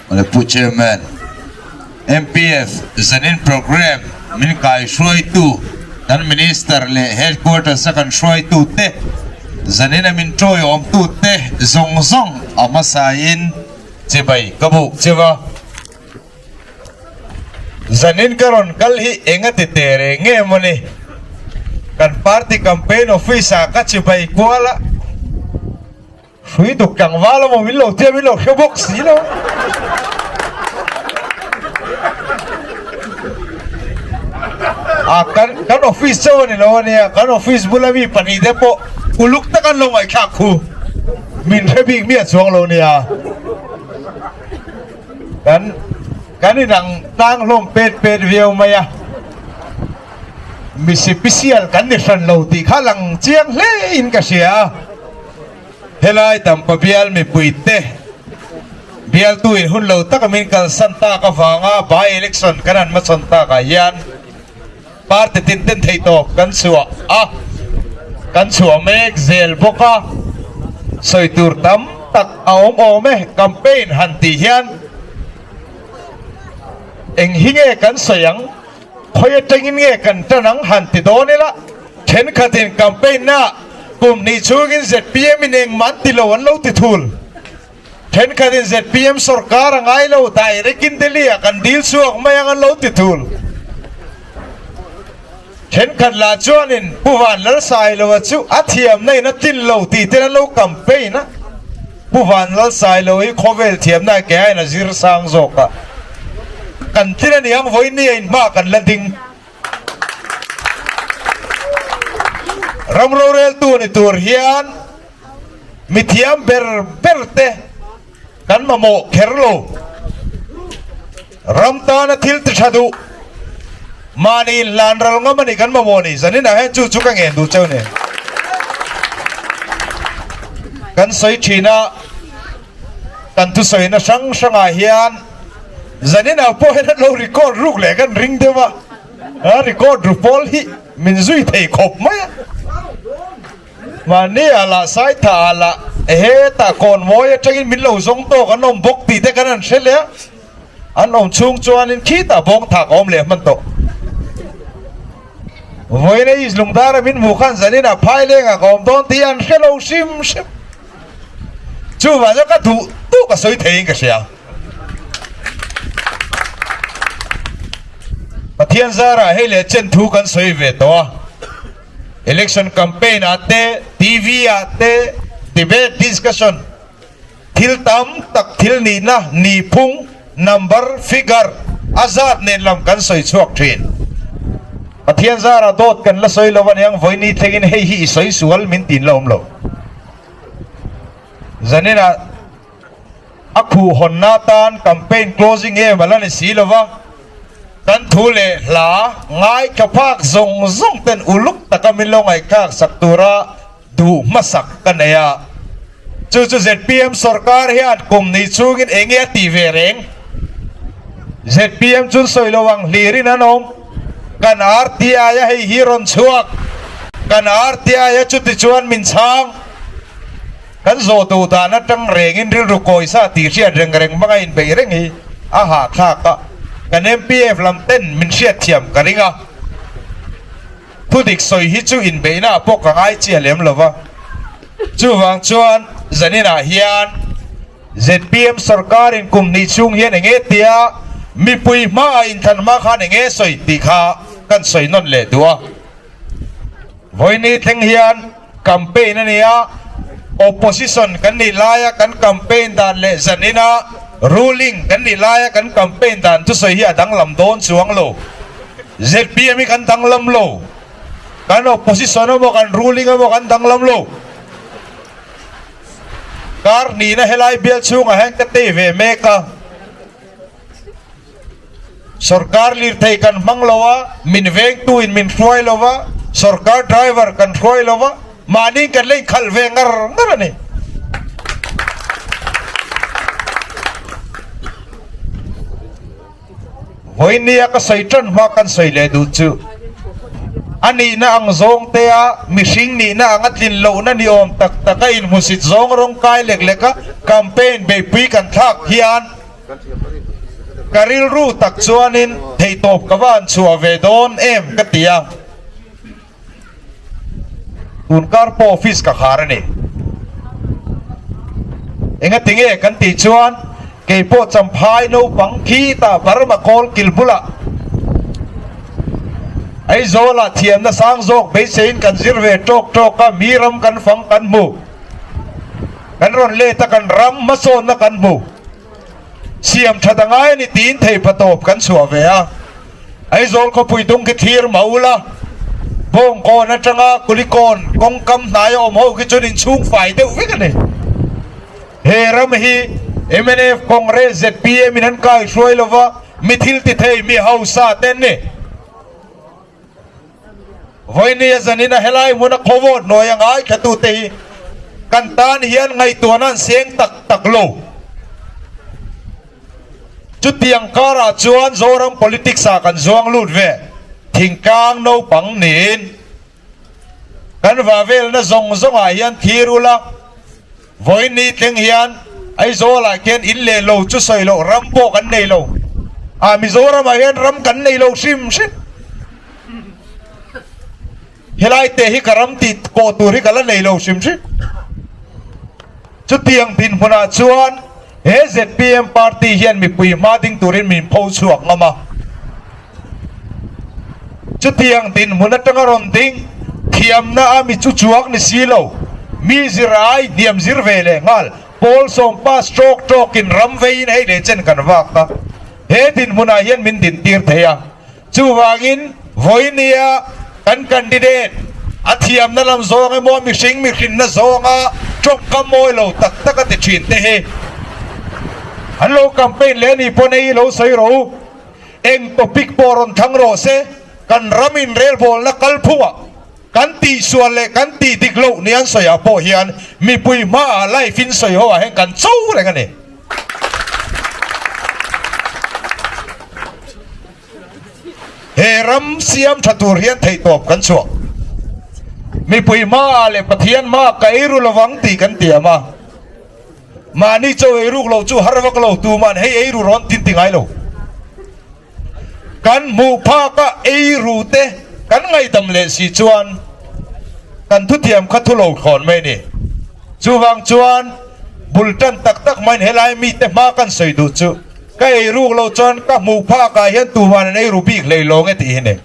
Awle Pu Chairman, MPF zanin programme min kai hruaitu kan Minister leh Headquarters a kan hruaitu te, zanin a min tawiawmtu te zawng zawng a hmasain chibai ka buk cheu a. Zanin ka rawn kal hi eng a ti teh reng nge mawni? Kan party campaign office ah ka chibai kual a, hrui duk tlangval emaw min lo tia min lo hre bawk si lo. A kan kan office chauh a ni lo ania, kan office bula mi pahnih te pawh uluk tak an lo ngaihthlak khu min hre bik miah chuang lo nia. Kan kan inang tlang hlawm pet pet viau mai a, mi sipisial kan ni hran lo tih kha lang chiang hle in ka hria a. Helai Dampa bial mipui te bialtu in hun lo taka min kalsan tak avanga by election kan han hmachhawn takah hian party tin ten theihtawp kan chhuah a, kan chhuah mek zel bawk a, sawi tur tam tak a awm awm e. Campaign han tih hian eng hi nge kan sawi ang, khawi atangin nge kan tan ang han ti dawn ila, thenkhatin campaign na kum hnih chhungin zpm in engmah an ti lo an lo ti thul. Thenkhatin zpm sorkar a ngai lo, direct in Delhi ah kan dil chhuak mai ang an lo ti thul. Thenkhat lah chuanin Pu Van Lalsailoa chu a thiamna in a tlin lo tih ten an lo campaign a. Pu Van Lalsailoa hi khawvel thiamna ah ke aiin a zir sang zawk a. Kan tlin a niang vawiin a inhma kan la ding. Ram roreltu ni tur hian mithiam ber ber te kan mamawh kher lo. Ram tana thil ti tha duh mahni inhlan ral ngam a ni kan mamawh ni. Zaninah hian chu chu ka ngen duh cheu ni. Kan sawi thin a, kan thusawina hrang hrangah hian zaninah pawh hian an lo record ruk leh kan ring deuh a, a record ru pawl hi min zui thei khawp mai a. Mahni ah lah Saitha ah lah hetah Kawnmawi atangin min lo zawng tawk an awm bawk tih te kan han hre leh a, an awm chhung chuanin khitah bawng thak a awm leh hman tawh. Vawiina East Lungdara min hmuh khan zaninah Phailengah ka awm dawn tih an hre lo hrim hrim. Chuvang chuan ka duh duh ka sawi theiin ka hria. Pathian zarah hei leh chen thu kan sawi ve tawh a. Election campaign ah te, TV ah te, debate, discussion, thil tam tak thil nihna, nihphung, number, figure a zat nen lam kan sawi chhuak thin. Pathian zarah dawt kan la sawi lo aniang vawiini thlengin hei hi i sawi sual min tin la awm lo. Zaninah a khuh hawnna atan campaign closing em a la ni si lova, kan thu leh hla ngaithla phak zawng zawng ten uluk taka min lo ngaihthlak sak tura duh hmasak ka nei a. Chu chu zpm sorkar hian kum ni chungin eng nge a tih ve reng? Zpm chun sawi lo ang hlirin an awm. Kan RTI a hei hi rawn chhuak. Kan RTI a chuti chuan min chhang. Kan zawh duh dan atang rengin rilru kawisa tih hriat reng reng hmanga inbeih reng hi a hahthlak a, kan MPF lam ten min hriatthiam ka ring a. Thudik sawi hi chu inbeihna ah pawh ka ngai chiah lem lo va. Chuvang chuan zaninah hian zpm sorkarin kum hnih chhung hian eng nge tia mipui hmaah inthlan hma khan eng nge sawi tih kha kan sawi nawn leh duh a. Vawiini thleng hian campaign a ni a, opposition kan nih laia kan campaign dan leh zanina ruling kan nih laia kan campaign dan thusawi hi a danglam dawn chuang lo. Zpm hi kan danglam lo, kan opposition emaw kan ruling emaw kan danglam lo. Kar hnihna helai bial chhungah hian ka tei ve mek a. Sorkar lirthei kan hmang lo a, min vengtu in min hruai lo va, sorkar driver kan hruai lo va, mahni kan la inkhalh ve ngar ngar a ni. Vawinia ka sawi tan hma kan sawi leh duh chu a nihna ang zawng te a, mihring nihna ang a tlin lohna ni awm tak tak a inhmusit zawng rawng kai lek lek a campaign beihpui kan thlak hian. Ka rilru tak chuanin theihtawp ka va han chhuah ve dawn em ka ti a. Tunkar pawh office ka khar a ni. Engati nge kan tih chuan kei pawh Champhai naupang khi tah Burma kawl kil bulah Aizawlah thiamna sang zawk beiseiin kan zir ve tawk tawk a, mi ram kan fang kan hmu. Kan rawn let a, kan ram hmasawnna kan hmu. Siam that a ngai a ni tiin theipa tawp kan chhuah ve a. Aizawl khawpui dung khi thlir mah ula, Bawngkawn atanga Kulikawn kawngkam hnaia awm ho khi chuan inchhung fai deuh vek a ni. He ram hi mnf, Congress, zpm in an kai hruai lova, mi thil ti thei, mi hausa te an ni. Vawinia zanin a helai hmuna khawvawt hnuai a ngaithlatute hi kan tan hian ngaihtuahna an seng tak tak lo. Chutiang karah chuan Zoram politics ah kan zuang lut ve. Thingtlang naupang niin kan vavelna zawng zawngah hian thlir ula, vawiin thleng hian Aizawlah khian in leh lo chu sawi loh ram pawh kan nei lo. Ah Mizoramah hian ram kan nei lo hrim hrim. Helai te hi ka ram tih pawh tur hi ka la nei lo hrim hrim. Chutiang dinhmunah chuan he zpm party hian mipui hma ding turin min pho chhuak ngam a. Chutiang dinhmun atanga rawn ding thiamna a mi chu chuak ni si lo, mi zir ai hniam zir ve leh nghal, pawl sawm pass tawk tawkin ram veiin hei leh chen kan vak a. He dinhmunah hian min dintir thei a. Chuvangin vawinia kan candidate a thiamna lam zawng emaw mihring mihrinna zawnga tawngkam mawi lo tak tak a ti thin te hi an lo campaign leh a nih pawn hei hi lo sawi rawh u. Eng topic pawh rawn thlang rawh se, kan ram inrelbawlna kalphungah kan tihsual leh kan tih dik loh ni an sawiah pawh hian mipui hmaah live in sawi ho ah hian kan cho reng a ni. He ram siam tha tur hian theihtawp kan chhuah. Mipui hmaah leh Pathian hmaah ka ei ru lovang tih kan tiam a. Mahni chaw ei ruk lo chu har vak lo, tuman hei ei ru rawn tin ti ngai lo. Kan hmuh phak a ei ru te kan ngaihdam leh si chuan kan thutiam kha thu lo thlawn mai a ni. Chuvang chuan bul tan tak tak maiin helai mite hma kan sawi duh chu ka ei ruk loh chuan ka hmuh phak ah hian tuman an ei ru bik hlei lo nge tih hi ni.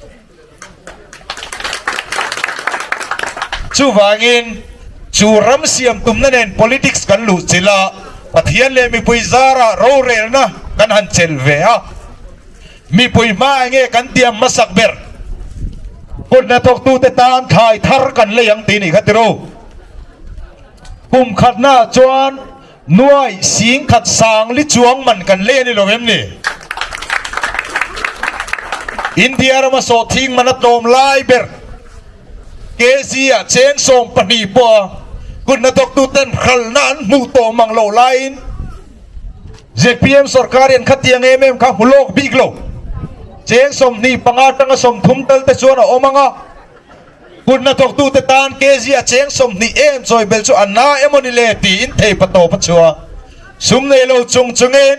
Chuvangin chu ram siam tumna nen politics kan luh chilh a, Pathian leh mipui zarah rorelna kan han chelh ve a. Mipui hma enge kan tiam hmasak ber? Kut hnathawktute tan thlai thar kan lei ang tih nih kha tiro. Kum khatnaah chuan nuai sing khat sang li chuang man kan lei a ni lo em ni? India rama sawhthing man a tlawm lai ber kg ah cheng 12 pawha kut hnathawktuten hralhna an hmuh tawh mang loh laiin Zpm sorkar hian khatiang em em kha hmu lawk bik lo. Cheng 25 atanga 30 tal te chuan a awm ang a, kut hnathawktute tan kg a cheng 20 em chawi belh chu a na emaw ni le tiin thei pa tawp a chhuah. Sum nei lo chung chungin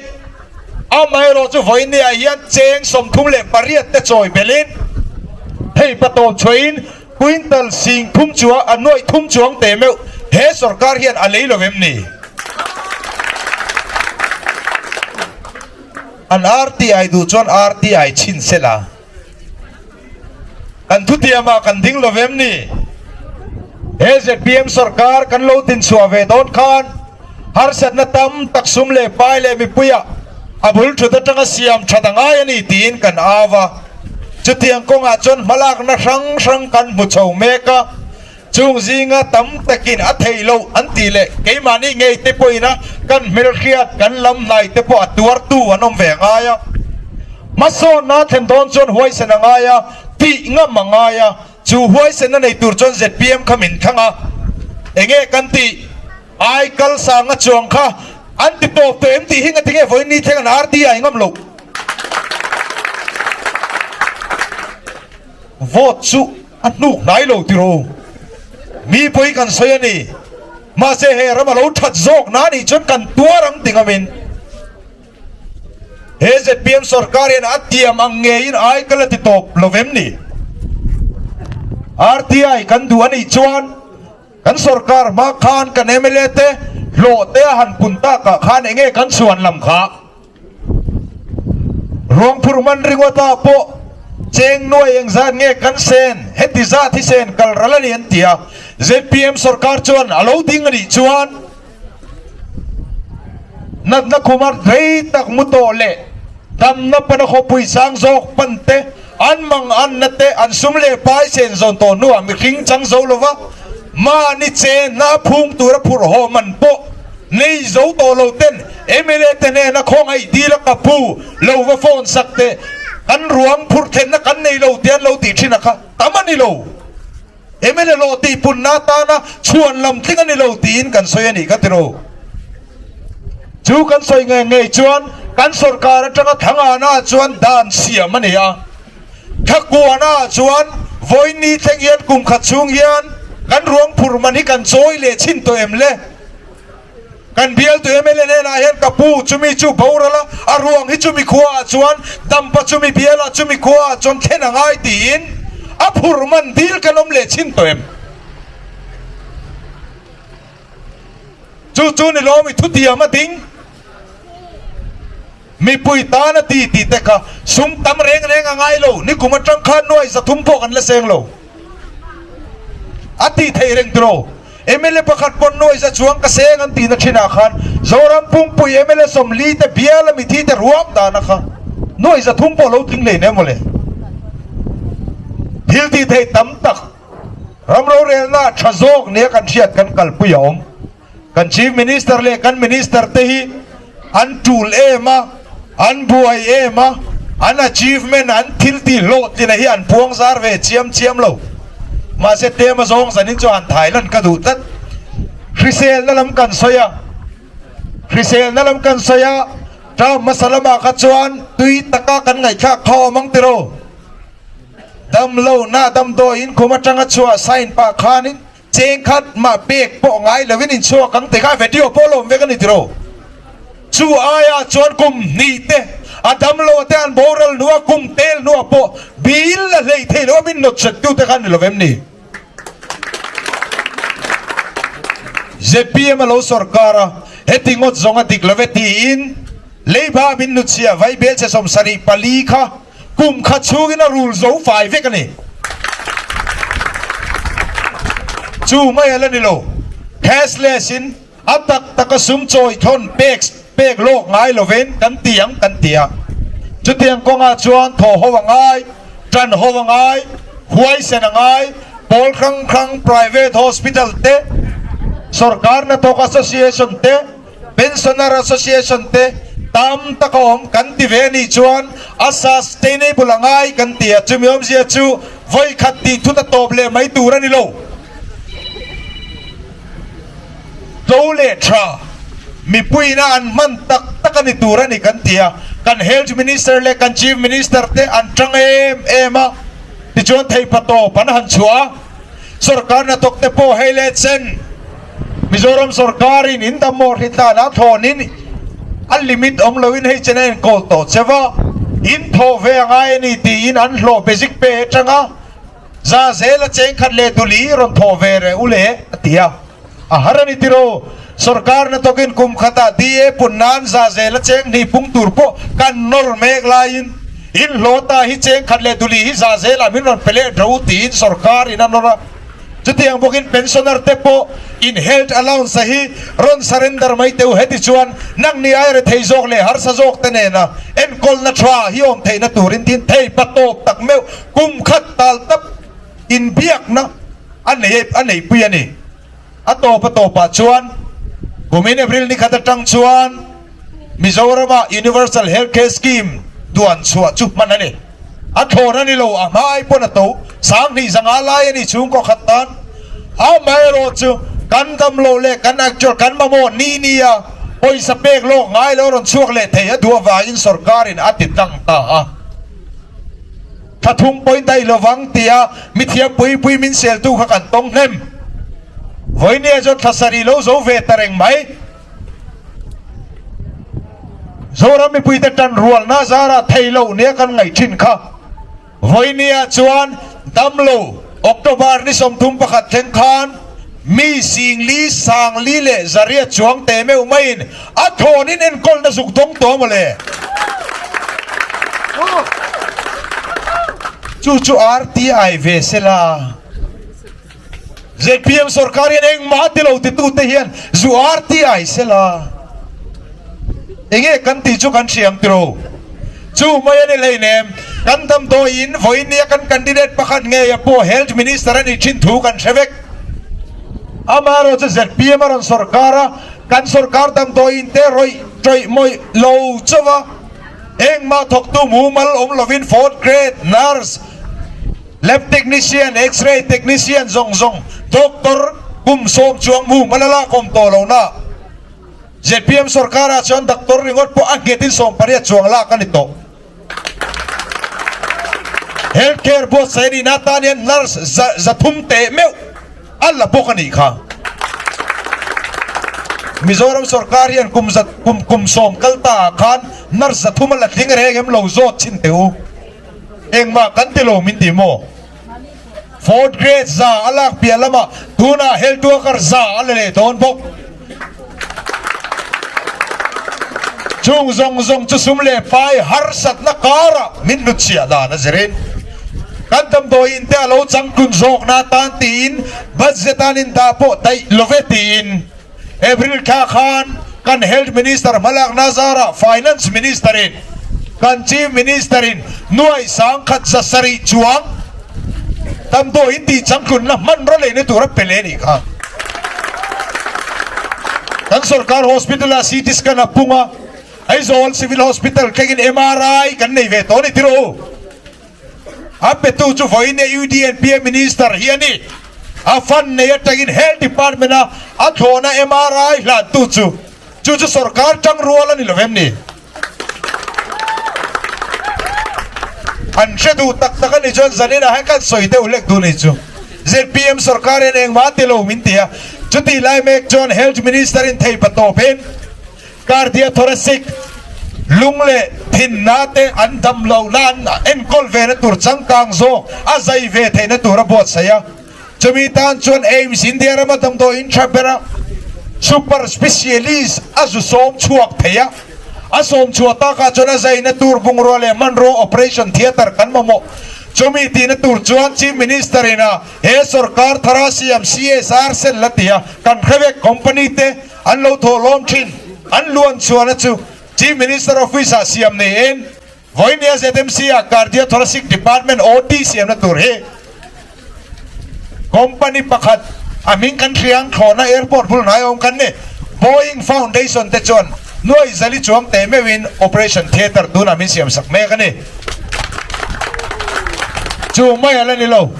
amaherawh chu vawinia hian cheng 38 te chawi belhin thei pa tawp chhuahin Quintal sing thum chuang a nuaih thum chuang teh meuh he sorkar hian a lei lo em ni? An RTI duh chuan RTI chhin sela kan thutiamah kan ding lo em ni? He zpm sorkar kan lo tinchhuah ve dawn khan harsatna tam tak sum leh pai leh mipuiah a bul thut atanga siam that a ngai a ni tiin kan au a. Chutiang kawngah chuan hmalakna hrang hrang kan hmu chho mek a, chung zinga tam takin a theih loh an tih leh keimahni ngei te pawhin a kan hmelhriat kan lam hnai te pawh a tuartu an awm ve a ngai a. Hmasawnna a thlen dawn chuan huaisen a ngai a, tih ngam a ngai a, chu huaisenna nei tur chuan zpm kha min thlang a, enge kan tih? Ai kal sanga chuang kha an ti tawp tawh em tih hi ngatinge vawiin ni thleng an RTI ngam loh. Vote chu a hnuk hnai lo tiraw? Mi pawi kan sawi a ni. Mahse he ram a lo that zawk na nih chuan kan tuar ang ti ngamin. He zpm sorkar hian a tiam ang ngeiin ai ka la ti tawp lo vem ni? RTI kan duh a nih chuan kan sorkar hma khan kan mla te hlawh te a han pun takah khan enge kan chhuan lam kha? Ruangphur man ringawtah pawh cheng nuai engzat nge kan sen, heti zat hi sen kal ral a ni an ti a, zpm sorkar chuan a lo ding a nih chuan natna khuma rei tak mu tawh leh damna pana khawpui sang zawk pan te, an mang anna te, an sum leh pai sen zawn tawh hnuah mihring chang zo lova mahni chenna a phung tura phurh haw man pawh nei zo tawh lo ten mla te hnena khawngaih dil a ka pu lo va phone sak teh kan ruang phurh thlenna kan nei lo tih an lo tih thin a kha tam a ni lo. Mla hlawh tih punna atana chhuan lam tling a ni lo tiin kan sawi a nih ka ti ro. Chu kan sawi ngei ngei chuan kan sorkar atanga Thangana chuan dan siam a ni a. Thakuana chuan vawiin thleng hian kum khat chhung hian kan ruang phur man hi kan chawi leh chhin tawh em le? Kan bialtu mla hnenah hian ka pu chumi chu boral a, a ruang hi chumi khuaah chuan dampa chumi bialah chumi khuaah chuan thlen a ngai tiin a phur man dil kan awm leh chhin tawh em? Chu chu ni lawm i thutiam a ding. Mipui tan a ti tih te kha sum tam reng reng a ngai lo, nikum atang khan nuai 300 pawh kan la seng lo. A tih theih reng tiraw? Mla pakhat pawn nuai za chuang ka seng an tihna thinah khan Zoram pumpui mla 40 te bial a mithi te ruam dana kha nuai 300 pawh lo tling hlei nem mawle. Thil tih theih tam tak ram rorelna tha zawk nia kan hriat kan kalpui a awm. Kan Chief Minister leh kan Minister te hi an tul em a, an buai em a, an achievement, an thil tih hlawhtlina hi an puang zar ve chiam chiam lo. Mahse tlem a zawng zanin chu han thai lan ka duh tlat. Hriselna lam kan sawi a, hriselna lam kan sawi a, term hmasa lamah kha chuan tui taka kan ngaihthlak kha awm ang tiraw? Damlohna damdawiin khum atanga chhuah sign pah khanin Cheng khat mah pek pawh ngai lovin inchhuak ang tikah video pawh lawm vek a ni tiraw? Chu aiah chuan kum hnih te a damlo te an boral hnuah kum tel hnuah pawh bill la hlei thei lo a min nawt hret tu te kha a ni lo em ni? Zpm a lo sawrkar a, heti ngawt zawng a dik lo ve tiin leiba min hnutchhiah vaibel chhe 74 kha Kum khat chhungin a rul zo fai vek a ni. Chu mai a la ni lo. Cashless in a tak taka sum chawi thawn pek pek lawk ngai lovin kan ti ang kan ti a. Chutiang kawngah chuan thaw ho a ngai, tan ho a ngai, huaisen a ngai, pawl hrang hrang private hospital te, sorkar hnathawk association te, Pensioner Association te tam tak a awm kan ti ve a nih chuan a sustainable a ngai kan ti a, chumi awmzia chu vawi khat tih thut a tawp leh mai tur a ni lo. Tlo leh tha mipuiin a an hman tak tak a ni tur a ni kan ti a, kan Health Minister leh kan Chief Minister te an tang em em a, tichuan theipa tawp an han chhuah a, sorkar hnathawk te pawh hei leh chen. Mizoram sorkarin in dammaw hritlan a thlawnin a limit awm loin hei chen a enkawl tawh che va, in thawh ve a ngai a ni tiin an hlawh basic pay atanga za zela cheng khat leh duli rawn thawh ve reh u le a ti a. A har a ni tiraw? Sorkar hnathawkin kum khatah DA pun nan za zela cheng hnih pung tur pawh kan nawr mek laiin in hlawh ta hi cheng khat leh duli hi za zelah min rawn pe leh ro tiin sorkarin a nawr a. Chutiang bawkin pensioner te pawh in health allowance hi rawn surrender mai teh u heti chuan nangni ai rethei zawk leh harsa zawk te nena enkawlna tha hi awm theihna turin tin thei pa tawp tak meuh kum khat tal tap inbiakna a nei a neihpui a ni. A tawp a tawpah chuan kumin April ni khat atang chuan Mizoramah Universal Health Care Scheme duan chhuah chu hman a ni. A thlawn a ni lo, a hma ai pawn a to. 2000 lai a ni chhungkaw khat tan. Amaherawh chu kan dam loh leh kan actual kan mamawh ni ni a pawisa pek lawk ngai lo rawn chhuak leh thei a duh avangin sorkarin a ti tlang ta a. Thla thum point a i lovang tia mithiam pui pui min seltu kha kan tawng hnem. Vawinia chuan thla sarih lo zo ve ta reng mai. Zoram mipuite tan rualna zara thei loh nia kan ngaih thin kha. Vawinia chuan damlo October ni 31 thleng khan mi singli sangli leh zariat chuang teh meuh maiin a thawnin enkawlna zuk dawng tawh mawle. Chu chu RTI ve sela. Zpm sorkar hian engmah ti lo titute hian zu RTI sela. Enge kan tih chu kan hria ang tiro. Chu mai a ni hleinem, kan damdawiin vawinia kan candidate pakhat ngei a pawh Health Minister a nih thin thu kan hre vek. Amaherawh chu zpm a rawn sorkar a, kan sorkar damdawiin te rawih tawih mawih lo chauh a, engmah thawktu mumal awm lovin fourth grade nurse, Lab technician, X-ray technician zawng zawng, doctor kum sawm chuang mumal a lak awm tawh lo na. Zpm sorkar ah chuan doctor ringawt pawh a nghet in 18 chuang lak a ni tawh. Health care buatsaih a nihna atan hian nurse za 300 teh meuh a la bawk a nih kha. Mizoram sorkar hian kum za kum kum sawm kal ta ah khan nurse 300 a la tling reng em lo zawt chhin teh u. Engmah kan ti lo min ti maw? Fourth grade za a lak piah lamah tunah health worker za a la leh dawn bawk. Chung zawng zawng chu sum leh pai harsatna karah min hnutchhiah dan a zirin kan damdawi in te a lo changtlun zawkna atan tiin budget an indah pawh daih lo ve tiin April thla khan kan Health Minister hmalakna zarah Finance Minister in kan Chief Minister in nuai 1700 chuang damdawiin tih changtlunna hmanraw leina tur a pe leh a nih kha. Kan sorkar hospital ah CT scan a pung a, Aizawl Civil Hospital thlengin MRI kan nei ve tawh a ni tiraw u. A petu chu vawiin e UDNPA Minister hi a ni. A fund nei atangin Health Department a a thlawhna MRI hlantu chu chu chu sorkar tang rual a ni lo em ni? An hre duh tak tak a ni chuan zanin ah hian kan sawi deuh hlek duh ni chu. Zpm sorkar hian engmah ti lo min ti a, chutih lai mek chuan Health Minister in thei patawp in Cardiothoracic, lung leh thinna te an dam loh nan enkawl ve na tur changkang zawk a zai ve theihna tur a buatsaih a. Chumi tan chuan AIIMS India rama damdawiin tha bera super specialist a zu sawm chhuak thei a. A sawm chhuah takah chuan a zaina tur bungrua leh hmanrua operation theatre kan mamawh. Chumi tihna tur chuan Chief Minister in a he sorkar thara siam CSR cell la ti a, kan hre vek company te An lo thawh lawm thin. An luan chhuahna chu Chief Minister Office ah siam niin vawinia ZMC ah Cardiothoracic Department OT siamna tur hi company pakhat a hming kan hria ang thlawhna airport bul hnai awm kan ni. Boeing Foundation te chuan nuai zali chuang teh meuhin operation theatre tunah min siam sak mek a ni. Chu mai a la ni lo.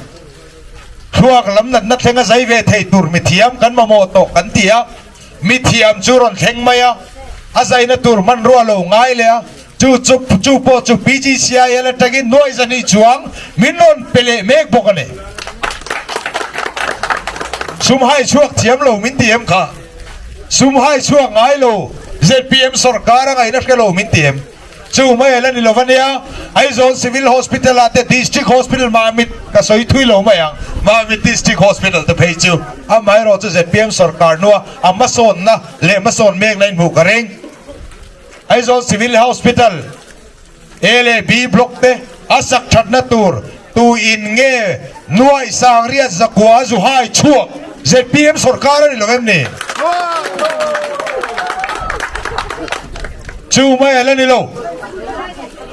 Thluak lam natna thleng a zai ve thei tur mithiam kan mamawh tawh kan ti a, mithiam chu rawn thleng mai a, a zaina tur hmanrua lo ngai leh a, chu chu chu pawh chu PGCIL atangin nuai zahnih chuang min rawn pe leh mek bawk a ni. Sum hai chhuak thiam lo min ti em kha? Sum hai chhuak ngai lo zpm sorkar a ngaihna hre lo min ti em? Chu mai a la ni lo va nia, Aizawl Civil Hospital ah te District Hospital Mamit ka sawi thui lo mai ang, Mamit District Hospital te phei chu amaherawh chu zpm sorkar hnua a hmasawnna leh hmasawn mek na in hmuh ka ring. Aizawl Civil Hospital A leh B block te a sak thatna tur tu in nge nuai sangriat zakua zu hai chhuak zpm sorkar a ni lo em ni? Chu mai a la ni lo.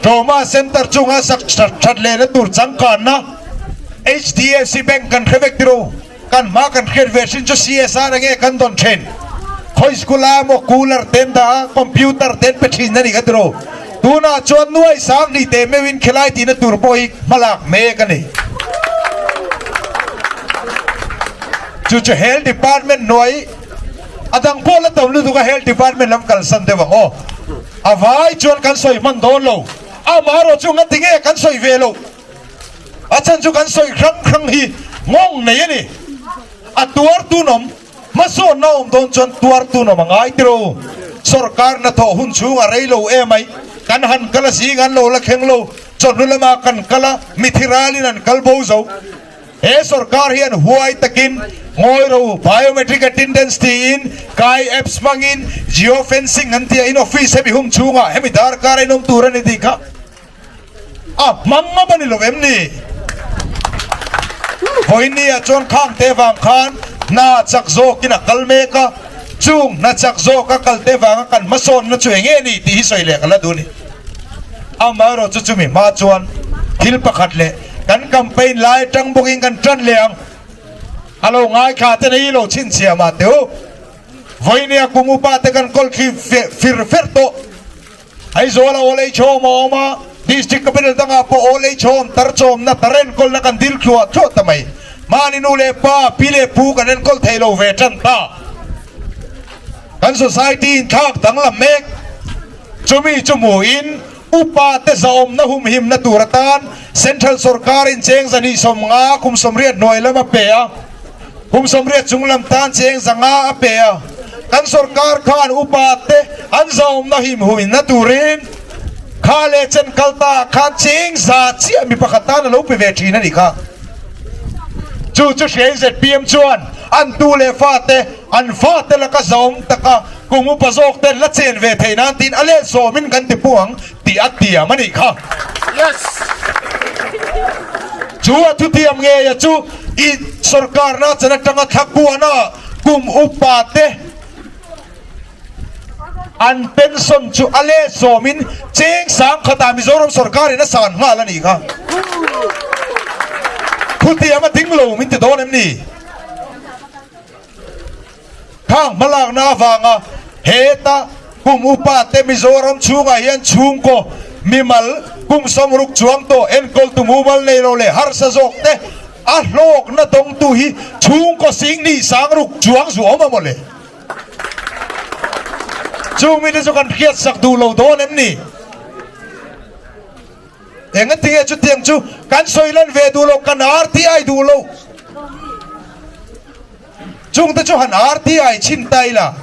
Trauma Center chunga sak that lehna tur changkanna HDFC Bank kan hre vek tiro. Kan hma kan hriat ve hrin chu CSR enge kan dawn thin. Khawi school a emaw cooler te an dah a, computer te an pe thin a ni ka tiro. Tunah chuan nuai sang hnih teh meuhin khilai tihna tur pawh hi hmalak mek a ni. Chu chu Health Department hnuai A dang pawh la tam lutuk a Health Department lam kalsan deuh ang aw. A vai chuan kan sawi hman dawn lo. Amaherawh chu nga tinge kan sawi ve loh. A chhan chu kan sawi hrang hrang hi nghawng nei a ni. A tuar tun awm, hmasawnna awm dawn chuan tuar tun awm a ngai tiro. Sorkar hnathawh hun chhung a rei lo emai. Kan han kal a zing an lo la thleng lo. Chawhnu lamah kan kal a, mithi ralin an kal bo zo. He sorkar hian huai takin ngawi ro biometric attendance tiin kai apps hmangin geo fencing an tia in office hemi hung chhungah hemi darkar a inawm tur a ni tih kha a hmang ngam a ni lo em ni? Vawinia chuan khang te vang khan hna chak zawkin a kal mek a, chung hna chak zawk a kal te vanga kan hmasawnna chu eng nge ni tih hi sawi leh ka la duh a ni. Amaherawh chu chumi hma chuan thil pakhat leh kan campaign lai atang bawkin kan tan leh ang. A lo ngaithla te nei lo chhinchhiah mah teh u. Vawinia kum upa te kan kawl thli fir fer tawh. Aizawl a Old Age Home a awm a, District Capital dangah pawh Old Age Home tar chawmna tar enkawlna kan dil thluah thluah ta mai. Mahni nu leh pa, pi leh pu kan enkawl thei lo ve tan ta. Kan society inthlak danglam mek. Chumi chu hmuhin upa te zahawmna humhimna tur atan Central sawrkarin cheng zahnih 50 kum 80 hnuai lam a pe a, kum 80 chung lam tan cheng 500 a pe a. Kan sawrkar khan upa te an zahawmna himhuinna turin kha leh chen kal ta khan cheng za chiah mi pakhat tan a lo pe ve thin a nih kha. Chu chu hriain zpm chuan an tu leh fate an fate laka zahawm taka Kum upa zawk ten la chen ve theih nan tiin a let sawmin kan ti pu ang tih a tiam a nih kha. Chu a thutiam ngei a chu i sorkarna chan atanga thlakuana kum upa te an pension chu a let sawmin cheng sang khatah Mizoram sorkarin a san nghal a nih kha. Thutiam a ding lo min ti dawn em ni? Khang hmalakna avanga heta kum upa te Mizoram chhungah hian chhungkaw mimal kum 60 chuang tawh enkawltu mumal nei lo leh harsa zawk te a hlawkna dawngtu hi chhungkaw singni 60 chuang zu awm a maw le? Chung mite chu kan hriatsak duh lo dawn em ni? Engatinge chutiang chu kan sawi lan ve duh lo, kan RTI duh lo. Chungte chu han RTI chhin ta ila,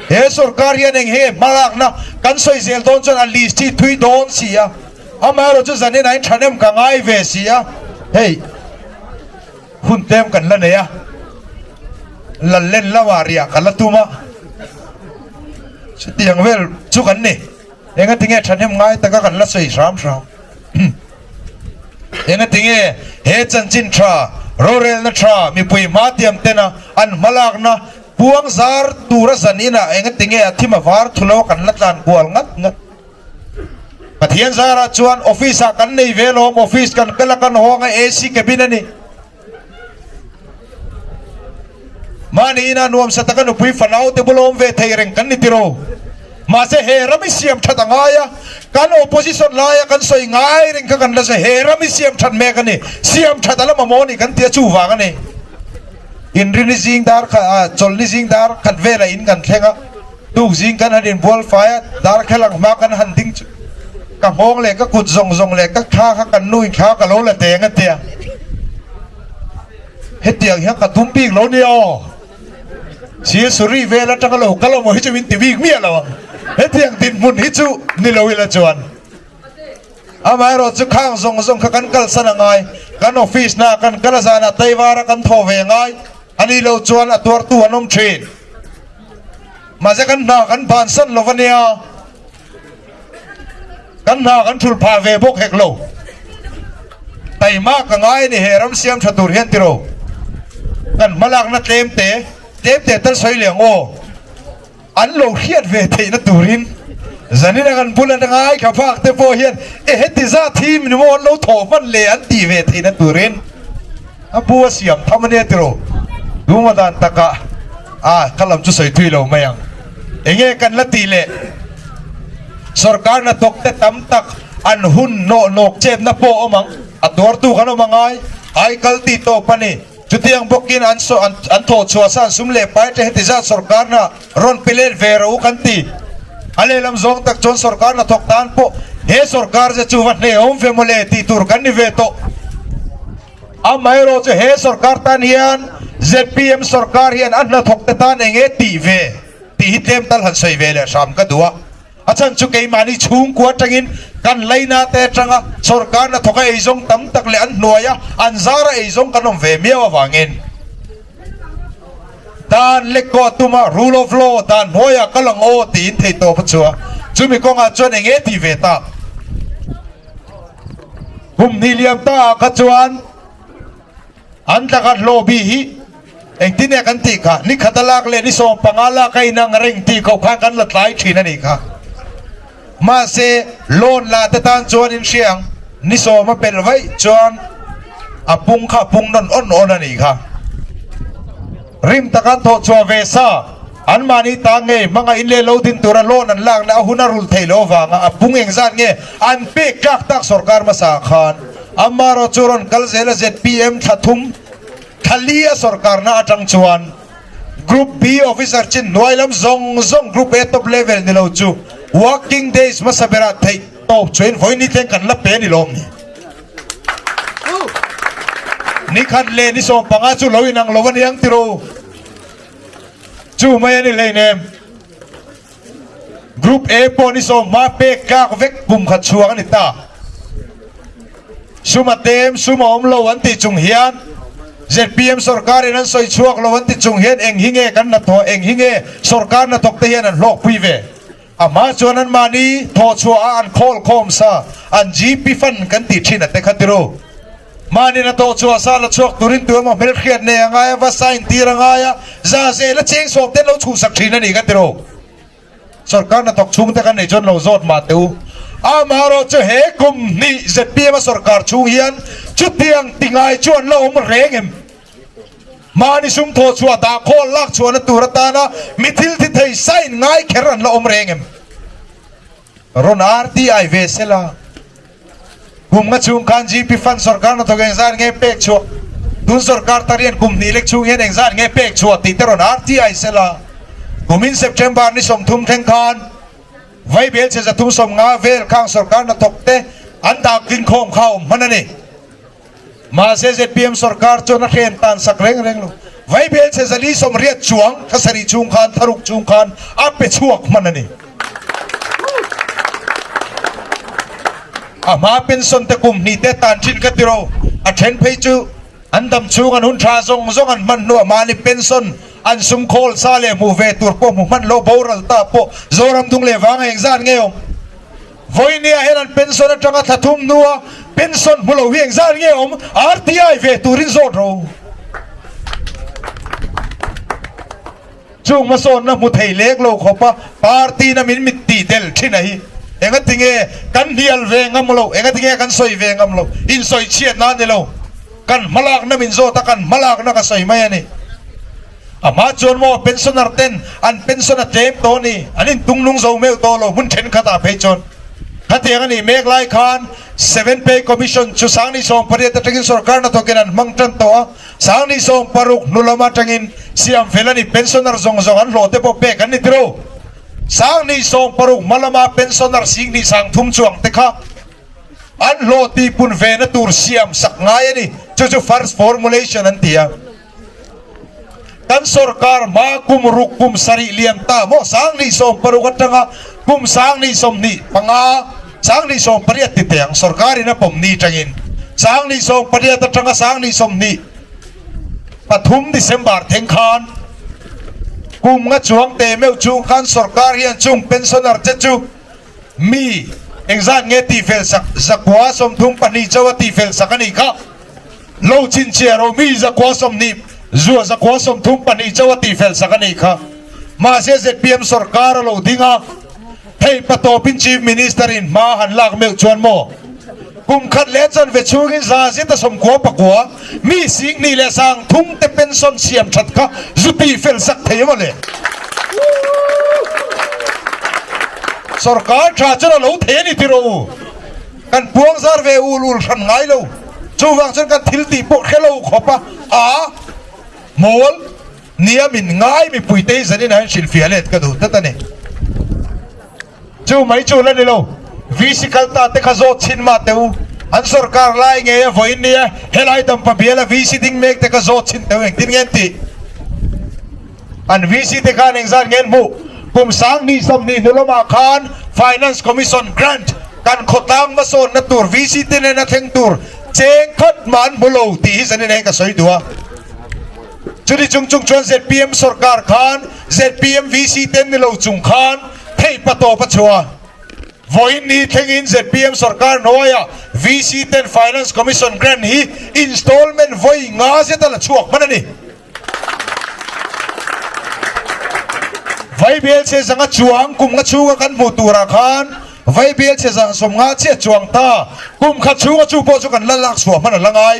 he sorkar hian eng he hmalakna kan sawi zel dawn chuan a list hi thui dawn si a, amaherawh chu zanin a inthahnem ka ngai ve si a, hei hun tlem kan la nei a, Lallen lamah riah ka la tum a, chutiang vel chu kan ni. Engatinge thahnem ngai taka kan la sawi hram hram. Engatinge he chanchin tha, rorelna tha mipui hma tiam tena an hmalakna puang zar tura zan inah engatinge a thim a var thu lo kan la tlan kual ngat ngat. Pathian zarah chuan office ah kan nei ve lawm, office kan kal a kan hawng a AC cabin a ni. Mahni ina nuamsa taka nupui fanau te bula awm ve thei reng kan ni tiro. Mahse he ram i siam that a ngai a, kan opposition laia kan sawi ngai reng kha kan la sawi he ram i siam that mek a ni, siam that a la mamawh a ni kan ti a chuvang a ni. Inrini zing dar khat ah chawlhni zing dar khat velah in kan thleng a, tuk zing kan han inbual fai a, darkhel ang hma kan han ding chu ka nghawng leh ka kut zawng zawng leh ka thla kha kan nu in thla ka lo la teng a tia. Hetiang hian ka tum bik lo nia aw. Silsuri vel atanga lo kal awm hi chu min ti bik miah lo ang. Hetiang dinhmun hi chu ni lo ila chuan. Amaherawh chu khang zawng zawng kha kan kalsan a ngai. Kan office na kan kal a zanah Taivara kan thaw ve a ngai. A nih loh chuan a tuartu an awm thin. Mahse kan hna kan bansan lo va nia. Kan hna kan thul phah ve bawk hek lo. Taima ka ngai a ni he ram siam tha tur hian tiro. Kan hmalakna tlem te, tlem te tal sawi leh ang aw. An lo hriat ve theihna turin zanin a kan bul atanga ai kha phak te pawh hian e heti zat hi min maw an lo thawh hman le an tih ve theihna turin a pu a siam tham a nia tiro. Tuma dan takah a ka lam chu sawi thui lo mai ang. Enge kan la tih leh sorkar hnathawk te tam tak an hun nawh nawk chetna pawh awm ang, a tuartu kan awm angai, ai kal tih tawp a ni. Chutiang bawkin an an thawh chhuah san sum leh pai te heti zat sorkar hna rawn pe let ve rawh u kan ti. A lehlam zawng tak chuan sorkar hnathawk tan pawh he sorkar ze chu va hnehawm ve mawle tih tur kan ni ve tawh. Amaherawh chu he sorkar tan hian zpm sorkar hian a hnathawk te tan eng nge tih ve? tih hi tlem tal han sawi ve leh hram ka duh a. A chhan chu keimahni chhungkua atangin kan laina te atanga sorkar hnathawka eizawng tam tak leh an hnuaia an zara eizawng kan awm ve miau avangin dan lekkaw tuma rule of law dan hnuaiah kal ang aw tiin theihtawp a chhuah. Chumi kawngah chuan eng nge tih ve tak? Kum hnih liam ta ah kha chuan an tlakhat hlawh bih hi engtin nge kan tih kha? Ni khat a lak leh ni 15 lak a inang reng tih koh khan kan la tlai thin a nih kha. Mahse loan la te tan chuan in hria ang, ni sawm a pelh vaih chuan a pung kha a pung nawn awn awn a nih kha. Rim taka an thawh chhuah ve sa, anmahni ta ngei hmanga in leh lo din tura loan an lakna a hun a rulh theih loh avanga a pung engzat nge an pek tlak tak sorkar hmasa ah khan amarawh chu rawn kal zel a zpm thla thum thla li a sorkarna atang chuan Group B officer chin hnuai lam zawng zawng Group A top level ni lo chu working days hmasa berah theih tawp chuan vawiin ni thleng kan la pe a ni lawm ni. Ni khat leh ni 15 chu lo inang lo a ni ang tiro. Chu mai a ni hleinem. Group A pawh ni sawm hma pek tlak vek kum khat chhuak a ni ta. Sum a tem, sum a awm lo an tih chung hian zpm sorkarin an sawi chhuak lo an ti chung hian eng hi nge kan hnathawh, eng hi nge sorkar hnathawk te hian an hlawkpui ve. A hma chuan anmahni thawhchhuah a an khawl khawm sa, an GP fund kan tih thin a te kha tiro. Mahni na thawhchhuah sa la chhuak turin tu emaw hmelhriat nei a ngai a, va sign tir a ngai a, za zel a cheng sawm ten lo chhuhsak thin a ni kha tiro. Sorkar hnathawk chhungte kan nei chuan lo zawt mah teh u. Amaherawh chu he kum hnih zpm a sorkar chhung hian chutiang ti ngai chu an la awm reng em? Mahni sum thawh chhuah dah khawl lak chhuahna tur atana mi thil thi thei sign ngai kher an la awm reng em? Rawn RTI ve sela. Kum nga chhung khan GP Fund sorkar hnathawk engzat nge pek chhuah? Tun sorkar tarian kum hnih lek chhung hian engzat nge pek chhuah tih te rawn RTI sela. Kumin September ni 30 thleng khan Vaibel chhe 350 vel khang sorkar hnathawk te an dak tling khawm kha awm hman a ni. Mahse zpm sorkar chuan a hren tan sak reng reng lo. Vaibel chhe 480 chuang thla sarih chhung khan thla ruk chhung khan a pe chhuak hman a ni. A hma pension te kum hnih te tan thin ka ti ro. A then phei chu an dam chhung an hun tha zawng zawng an hman hnuah mahni pension an sum khawl sa leh hmuh ve tur pawh hmu hman lo boral ta pawh Zoram dung leh vanga engzat nge awm? Vawinia hian an pension atanga thla thum hnua pension hmu lo hi engzat nge awm? RTI ve turin zawt ro. Chung hmasawnna hmu thei lek lo khawpa party na min mit tih del thin a hi engati nge kan hnial ve ngam lo, engati nge kan sawi ve ngam lo, insawi chhiatna a ni lo, kan hmalakna min zawt a, kan hmalakna ka sawi mai a ni. A hma chuan maw pensioner ten an pension a tlem tawh a ni, an intung nung zo meuh tawh lo hmun thenkhatah phei chuan. Khatiang a nih mek lai khan Seven Pay Commission chu Sangni 18 atangin sorkar hnathawkin an hmang tan tawh a, Sangni 16 hnu lam atangin siam fel a ni, pensioner zawng zawng an hlawh te pawh pek an ni tiro. Sangni 16 hma lama pensioner 10,000 30 chuang te kha an hlawh tihpun vena tur siam sak ngai a ni, chu chu first formulation an ti a. Kan sorkar hma kum ruk kum sarih lian ta maw 1016 atanga kum 1025 1018 ti teh ang sorkarin a pawm ni atangin 1018 atanga 1023 December thleng khan kum nga chuang teh meuh chung khan sorkar hian chung pensioner te chu mi engzat nge tihfel sak 132 chauh a tihfel sak a nih kha. Lo chhinchhiah ro mi 120 zua 132 chauh a tihfel sak a nih kha. Mahse zpm sorkar a lo ding a, hei patawpin Chief Minister in hma han lak meuh chuan maw kum khat leh chanve chhungin za zet a 99 mi 10,300 te pension siam that kha zu tihfel sak thei maw le. Sorkar tha chuan a lo thei a ni tiraw u. Kan puang zar ve ul ul hran ngai lo. Chuvang chuan kan thil tih pawh hre lo khawp a, a mawl nia min ngai mipui te hi zanin ah hian hrilhfiah let ka duh tlat a ni. Chu mai chu la ni lo, VC kal ta te kha zawt chhin mah teh u, an sorkar lai ngei a vawiin nia helai dampa biala VC ding mek te kha zawt chhin teh u engtin nge an tih? An VC te khan engzat nge an hmuh? Kum 20 20 hnu lamah khan Finance Commission Grant kan khawtlang hmasawnna tur VC te nena thleng tur cheng khat mah an hmu lo tih hi zanin hian ka sawi duh a. Chuti chung chung chuan zpm sorkar khan zpm VC te ni lo chung khan theih patawp a chhuah a. Vawiin ni thlengin zpm sorkar hnuaiah VC ten Finance Commission Grant hi installment vawi nga zet a la chhuak hman a ni. Vaibel chhe zanga chuang kum nga chhunga kan hmuh turah khan vaibel chhe zah 50 chiah chuang ta kum khat chhunga chu pawh chu kan la lak chhuah hman a la ngai.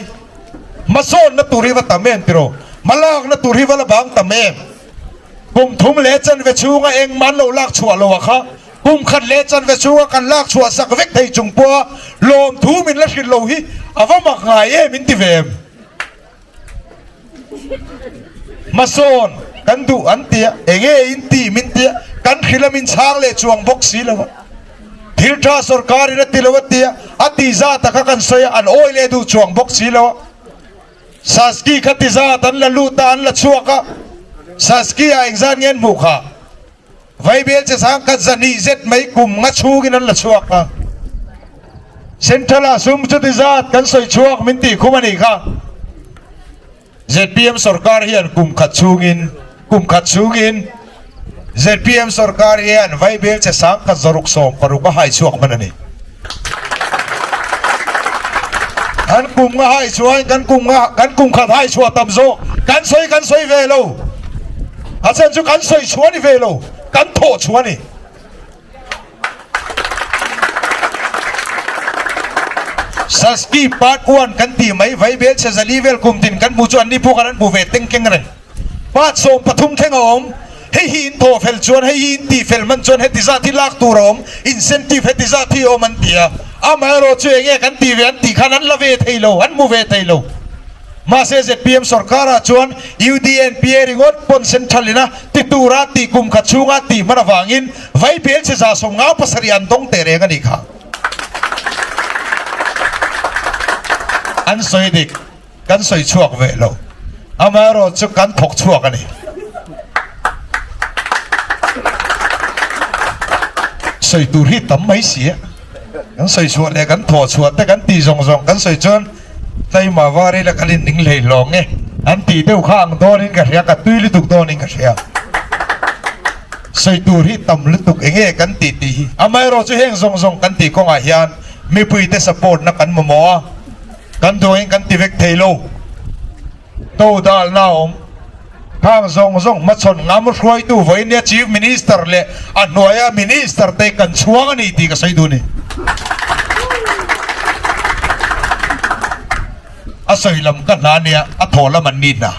Hmasawnna tur hi va tam em tiraw? Hmalakna tur hi va la bang tam em? Kum thum leh chanve chhunga engmah an lo lak chhuah lo a kha kum khat leh chanve chhunga kan lak chhuah sak vek thei chung pawha lawmthu min la hrilh lo hi a va mak ngai em in ti ve em? Hmasawn kan duh an ti a, enge in ti min ti a, kan hrilh a min chhang leh chuang bawk si lo a. Thil tha sorkar in a ti lo a ti a, a ti zat a kha kan sawi a, an awi leh duh chuang bawk si lo a. Saski kha ti zat an la lut a, an la chhuak a, Saski ah engzat nge an hmuh kha? Vaibel che sang khat zahnih zet mai kum nga chhungin an la chhuak a. Central ah sum chuti zat kan sawi chhuak min tih khum a nih kha. Zpm sorkar hian kum khat chhungin kum khat chhungin zpm sorkar hian Vaibel che sang khat 660 a hai chhuak hman a ni. Kan kum nga hai chuan kan kum nga kan kum khat hai chhuah tam zawk kan sawi kan sawi ve lo. A chhan chu kan sawi chhuah a ni ve lo, kan thawh chhuah a ni. Saski part 1 kan tih mai Vaibel chhe zali vel kum tin kan hmu chu an ni pawh khan an hmu ve teng keng reng. Part 13 thleng a awm. Hei hi in thawh fel chuan, hei hi in tih fel hman chuan heti zat hi lak tur a awm, incentive heti zat hi a awm an ti a. Amaherawh chu enge kan tih ve an tih khan an la ve thei lo, an hmu ve thei lo. Mahse zpm sorkarah chuan UDNPA ringawt pawn central ina ti tura tih kum khat chhunga tih hman avangin Vaibel chhe 57 an dawng teh reng a nih kha. An sawi dik. Kan sawi chhuak ve lo. Amaherawh chu kan thawk chhuak a ni. Sawi tur hi tam mai si a. Kan sawi chhuah leh kan thawh chhuah te kan tih zawng zawng kan sawi chuan Tlaima var ila kan in ning hlei hlawng e an tih deuh kha ang dawnin ka hria, ka tui lutuk dawnin ka hria. Sawi tur hi tam lutuk enge kan tih tih hi. Amaherawh chu heng zawng zawng kan tih kawngah hian mipuite support na kan mamawh a. Kan duangin kan ti vek thei lo. To dalna a awm. Khang zawng zawng hmachhawn ngam hruaitu vawinia Chief Minister leh a hnuaia Minister te kan chhuang a ni tih ka sawi duh a ni. A sawi lam ka hna nia, a thaw lam an ni hna.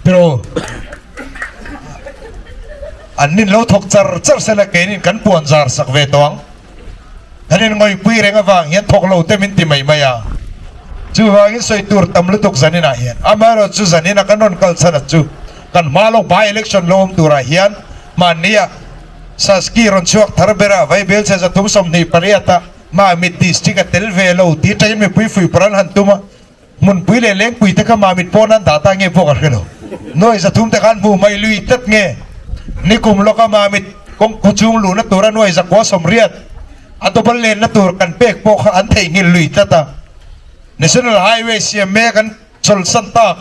Pero an nin lo thawk char char sela keinin kan puan zar sak ve tawh ang. Kan in ngawihpui reng avang hian thawk lo te min ti mai mai a, chuvangin sawi tur tam lutuk zaninah hian amaherawh chu zanina kan rawn kal chhan a chu kan hma lawk by election lo awm turah hian hmannia Saski rawn chhuak thar bera Vaibel chhe 328 a Mamit district a tel ve lo tih atangin mipui fuihpawrh an han tum a. Hmunpui leh lengpui te kha Mamit pawn an dah ta nge pawh ka hre lo. Nuai 300 te khan hmuh mai lui tlat nge? Nikum lawka Mamit kawng khawchhung luhna tura nuai 980 a double lenna tur kan pek pawh kha an theihnghilh lui tlat a. National Highway siam mek an chawlhsan tak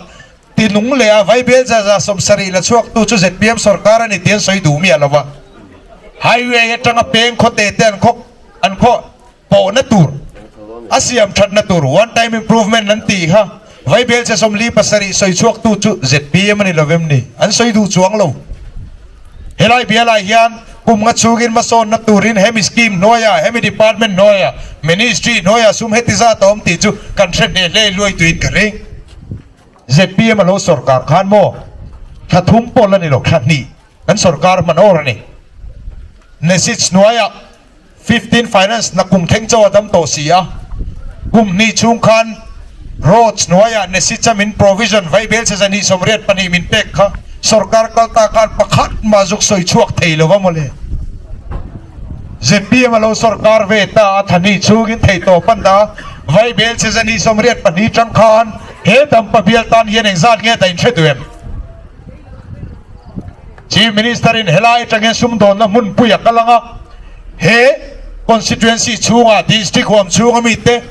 tinung leh a Vaibel 170 la chhuaktu chu zpm sorkar a ni tih an sawi duh miah lo va. Highway atanga peng khawte te an khaw an khaw pawhna tur a siam thatna tur one time improvement an tih kha Vaibel chhe 47 sawi chhuaktu chu zpm a ni lo em ni? An sawi duh chuang lo. Helai bialai hian kum nga chhungin hmasawnna turin hemi scheme hnuaiah, hemi department hnuaiah, ministry hnuaiah sum heti zat a awm tih chu kan hre hneh hle luai tuin ka ring. Zpm a lo sorkar khan maw thla thum pawh la ni lo, thla hnih kan sorkar hman awr a ni. Message hnuaiah 15 Finance na kum thleng chauh a dam tawh si a, kum hnih chhung khan Roads hnuaiah Nesicha min provision vaibel chhe 282 min pek kha sorkar kal ta khan pakhat mah zuk sawi chhuak thei lo va mawle. Zpm a lo sorkar ve ta a thani chhungin thei tawp an dah a, vaibel chhe 282 tang khan he dampa bial tan hian engzat nge ta inhre duh em? Chief Minister in helai atang hian sumdawnna hmunpui a kal ang a, he constituency chhunga district huam chhunga mite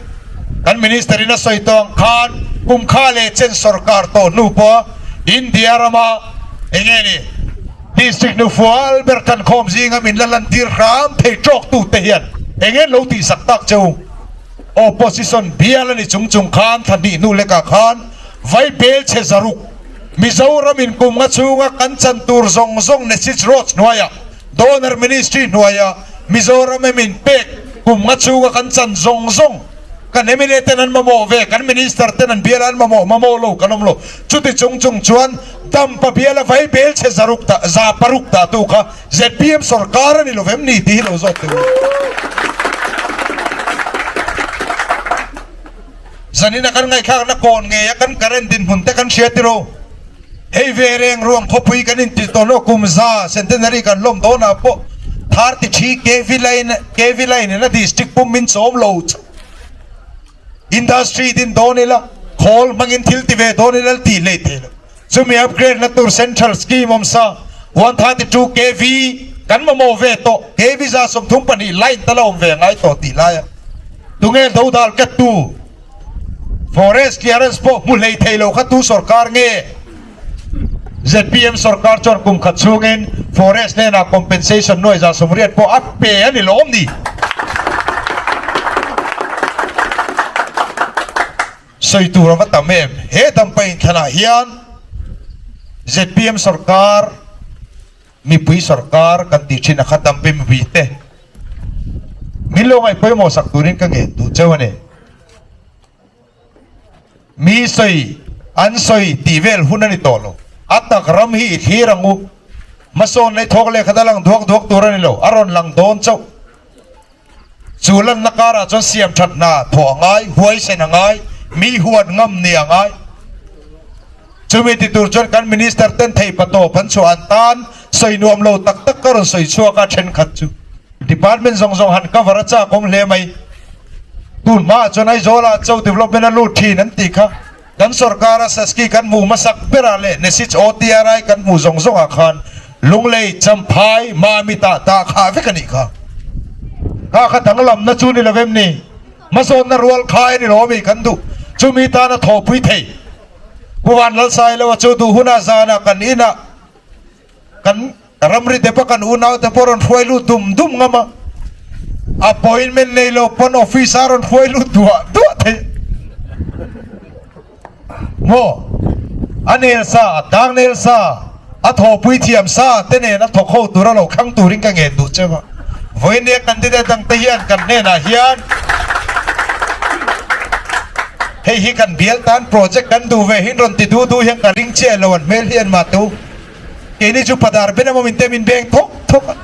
kan Minister in a sawi tawh ang khan kum kha leh chen sorkar tawh hnu pawha India rama enge ni district nufual ber kan khawm zinga min la lantir hram thei tawk tute hian enge lo tihsak tak cheu. Opposition bial a ni chung chung khan thla hnih hnu lekah khan vai bel chhe zaruk Mizoram in kum nga chhunga kan chan tur zawng zawng Nesich Roads hnuaiah Donor Ministry hnuaiah Mizoram em in pek kum nga chhunga kan chan zawng zawng kan mla ten an mamawh ve kan Minister ten an bial an mamawh mamawh lo kan awm lo chuti chung chung chuan Dampa biala vai bel chhe zaruk dah 600 dah tu kha Zpm sorkar a ni lo vem ni tih hi lo zawt teh u. Zanina kan ngaihthlakna kawn ngei a kan current dinhmun te kan hria tiro. Hei ve reng ruang khawpui kan intih tawh lo kum za centenary kan lawm dawnah pawh 33 KV line KV line in a district pum min chawm lo chauh. Industry din dawn ila khawl hmangin thil ti ve dawn ila tih hlei thei lo. Chumi upgrade na tur central scheme awm sa 132 kv kan mamawh ve tawh kv 32 line tal a awm ve ngai tawh tih laia tunge dodal ket tu forest clearance pawh hmu hlei thei lo kha tu sorkar nge zpm sorkar chuan kum khat chhungin forest hnenah compensation nuai 80 pawh a pe a ni lawm ni. Sawi tur a va tam em? He Dampa inthlanah hian zpm sorkar, mipui sorkar kan tih thin a kha Dampa mipui te min lo ngaih pawimawh sak turin ka ngen duh cheu a ni. Mi sawi, an sawi tih vel hun a ni tawh lo. A tak ram hi i thlir ang u. Hmasawn leh thawk leh khat a lang duak duak tur a ni lo, a rawn lang dawn chauh. Chu lanna karah chuan siam that hna thawh a ngai, huaisen a ngai, mi huat ngam ni a ngai. Chumi ti tur chuan kan Minister ten thei patawp an chhuah an tan sawi nuam lo tak tak ka rawn sawi chhuak a thenkhat chu. Department zawng zawng han cover a chak awm hle mai. Tun hmaah chuan Aizawl-ah Cho Development a lut thin an tih kha. Kan sorkara Saski kan hmuh hmasak berah leh Nesich OTRI kan hmuh zawng zawngah khan Lunglei, Champhai, Mami tah tah khah vek a nih kha. Kha kha danglamna chu ni lo em ni? Hmasawnna rual khai a ni lo ami kan duh. Chumi tana thawhpui thei Pu Van Lalsailoa chu duh hunah zanah kan inah Kan ramri te pawh kan unau te pawh rawn hruai lut dum dum ngam a, appointment nei lo pawn office a rawn hruai lut duah duah thei maw? A nel sa, a tang nel sa, a thawhpui thiam sa te nen a thawk ho tura lo thlang turin ka ngen duh cheu a. Vawinia candidate dang te hian kan hnenah hian hei hi kan bial tan project kan duh ve hin rawn ti duh duh hian ka ring chiah lo an hmel hi an mah tu. Keini chu padar ben emaw min te min beng thawk thawk a,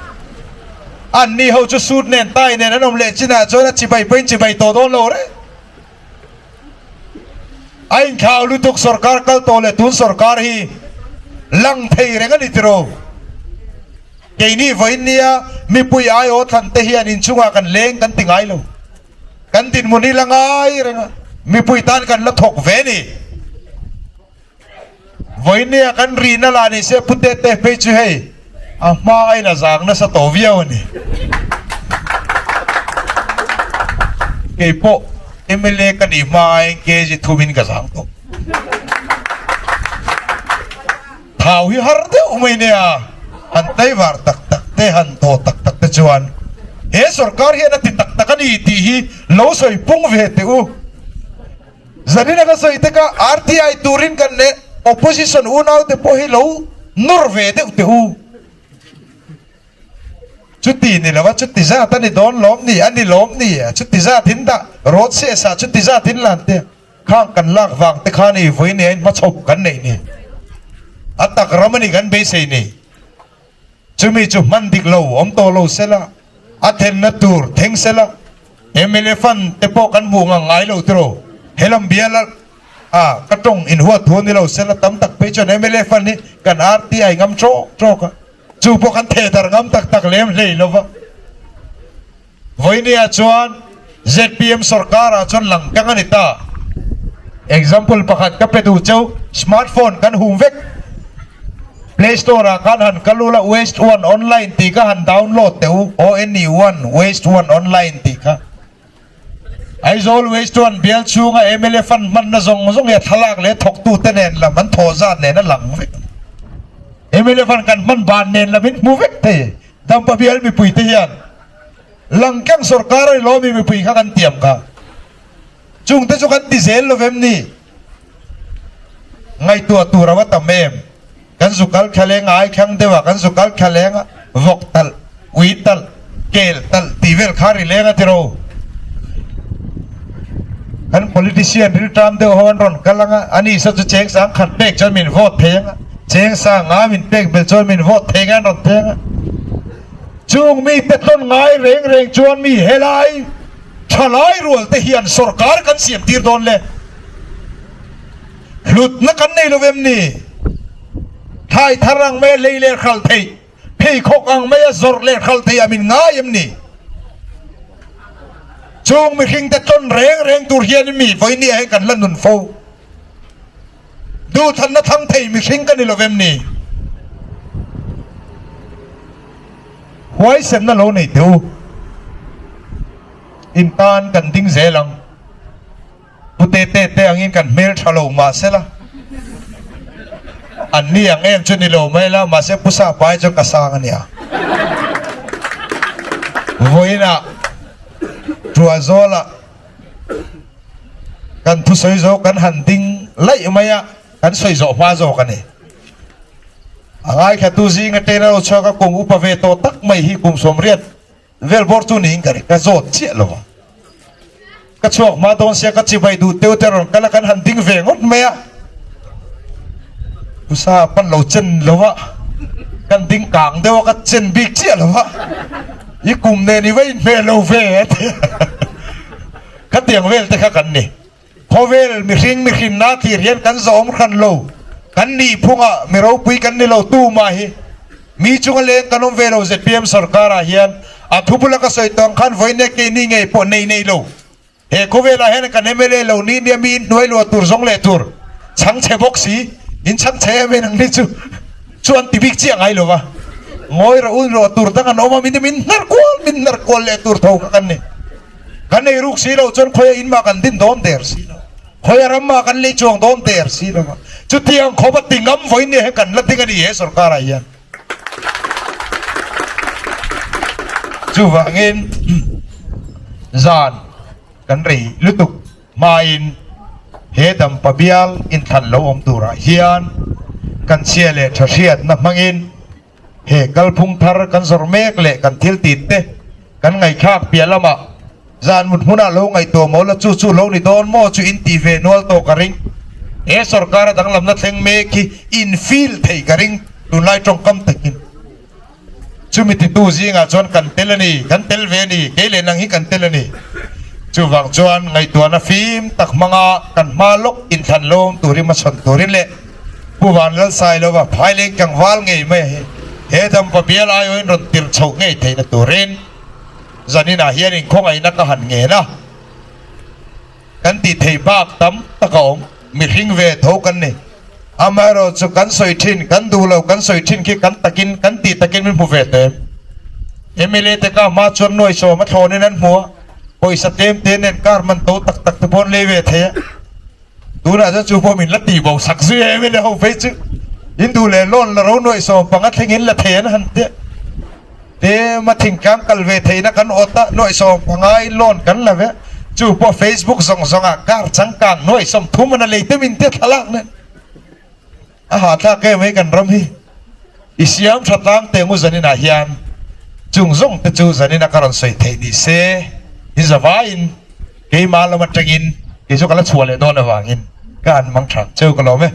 anni ho chu suit nen tie nen an awm leh chinah chuan a chibai pawhin chibai tawh dawn lo reng. A inthlau lutuk sorkar kal tawh leh tun sorkar hi lang thei reng a ni tiraw. Keini vawiin nia mipui aiawh thlan te hian inchungah kan leng kan ti ngai lo. Kan dinhmun hi la ngai reng a, mipui tan kan la thawk ve ni. Vawinia kan rihna lah ni se Pu Tete phei chu hei a hma aiin a zang nasa tawh viau a ni. Kei pawh mla ka nih hma aiin kg thumin ka zang tawh. Thau hi har deuh mai nia, han tlaivar tak tak te, han thaw tak tak te chuan he sorkar hian a ti tak tak a ni tih hi lo sawi pung ve teh u. Zanina ka sawi te kha RTI turin kan leh opposition unau te pawh hi lo nawr ve deuh teh u. Chuti ni lova chuti zat a ni dawn lawm ni, a ni lawm ni, chuti zat in dah road cess ah chuti zat in lan te khang kan lak vang te kha ni vawi nia in hmachhawp kan neih ni. A tak ram a ni kan beisei ni. Chumi chu hman dik lo awm tawh lo sela, a thenna tur thleng sela, mla fund te pawh kan hmuh ngang ngai lo tiraw? Helam bial a ka tawng inhuat thu a ni lo sela, tam tak phei chuan mla fund hi kan RTI ngam trawk trawk a, chu pawh kan theh darh ngam tak tak lem hlei lo va. Vawinia chuan zpm sorkarah chuan lang kang a ni ta. Example pakhat ka pe duh cheu, smartphone kan hum vek. Play Store ah khan han kal ula Waste One Online tih kha han download teh u, ONE One, Waste One Online tih kha. Aizawl Waste One bial chhunga mla fund hmanna zawng zawng hi a thlalak leh thawktute nen lam an thawh zat nen a lang vek. Mla fund kan hman ban nen lam in hmu vek thei. Dampa bial mipuite hian Langkang sorkar a ni lawmi mipui kha kan tiam kha. Chungte chu kan ti zel lo vem ni? Ngaihtuah tur a va tam em? Kan zu kal thla leng a, ai thlang deuh a, kan zu kal thla leng a, vawk talh, ui talh, kel talh tih vel kha ri leng a ti ro. Kan politician rilṭam deuh ho an rawn kal ang a, ani saw chu cheng sang khat pek chuan min vote thei ang a, cheng sang nga min pek belh chuan min vote thei ang a an rawn ti ang a. Chung mite tawn ngai reng reng chuan mi helai Thalai rual te hian sorkar kan siam tir dawn le. Hlutna kan nei lo em ni? Thlai thar ang mai a lei leh hral theih, pheikhawk ang mai a zawrh leh hral theih a min ngai em ni? Chung mihring te tlawn reng reng tur hian mi vawinia hian kan la nun fo. Duhthanna thlang thei mihring ka ni lo em ni? Huaisenna lo nei teh u. In tan kan ding zel ang. Pu Tete te angin kan hmel tha lo mahsela an ni ang em chu ni lo mai la, mahse Pu Sapa hi chuan ka sang a nia. Vawiinah Tuazawlah kan thusawi zo kan han ding laih mai a, kan sawi zawh hma zawk a ni. A ngaithlatu zinga ṭena lo chhuak a kum upa ve tawh tak mai hi kum sawmriat vel bawr chu niin ka ring, ka zawt chiah lo a. Ka chhuak hma dawn sia ka chibai duh teu te rawn kal a kan han ding ve ngawt mai a. Pusa pan lo chen lo a, kan ding kang deuh a ka chen bik chiah lo a. I kum nen i va inhmeh lo ve a ti a. Khatiang vel te kha kan ni. Khawvel mihring mihrinna thlir hian kan zawm hran lo. Kan nihphungah mi ropui kan ni lo tumah hi mi chunga leng kan awm ve lo zpm sorkarah hian a thu bula ka sawi tawng khan vawiin keini ngei pawh nei nei lo. He khawvelah hian kan mla lo ni nia mi inhnuai luah tur zawng leh tur chhangchhe bawk si in chhangchhe em em ang ni chu chu an ti bik chiah ngai lo va. Ngawi rawh u rawh tur dang an awm a min min hnar kual min hnar kual leh tur tho kha kan ni. Kan ei ruk si lo chuan khawi a in mah kan din dawn der si lo. Khawi a ram mah kan lei chuang dawn der si lo a. Chutiang khawp a ti ngam vawiin nia he kan la ding a ni he sorkar ah hian. Chuvangin zan kan rei lutuk hmain he dampa bial inthlan lo awm turah hian kan chhia leh tha hriatna hmangin He kalphung thar kan zawrh mek leh kan thil tih te kan ngaihthlak piah lamah zan mut hmunah lo ngaihtuah maw la chu chu lo ni dawn maw chu in tih ve nual tawh ka ring. He sorkara danglamna thleng mek hi in feel thei ka ring tunlai tawngkam takin. Chumi titu zingah chuan kan tel a ni, kan tel ve a ni, kei leh nang hi kan tel a ni. Chuvang chuan ngaihtuahna fim tak hmanga kan hma lawk inthlan lawm turin hmachhawn turin leh Pu Vanlalsailova phaileng tlangval ngei mai hi he dampa bial aiawhin rawn tirh chhoh ngei theihna turin zaninah hian inkhawngaihna ka han ngen a, kan tih theih bak tam tak a awm, mihring ve tho kan ni. Amaherawh chu kan sawi thin, kan duh lo kan sawi thin khi kan takin, kan tih takin min hmu ve teh em? Mla te ka hma chuan nuai sawm a thlawnin an hmu a, pawisa tlem te nen car man to tak tak te pawh an lei ve thei a. Tunah chuan chu pawh min la tih bo sak zui em em ho phei chu in duh leh loan la ro nuaih sawm panga thleng in la thei an han tia te ma thingtlang kal ve theihna kan awt a nuaih sawm panga in loan kan la ve chu pawh facebook zawng zawng ah car changkang nuaih sawm thum an a lei te min tia thlalak nen A hahthlak em mai kan ram hi. I siam tha tlang teh ngu zaninah hian chung zawng te chu zanina ka rawn sawi theih ni se i zavaiin keimah lam atangin kei chu ka la chhuah leh dawn avangin ka han mang tha cheu ka lawm e.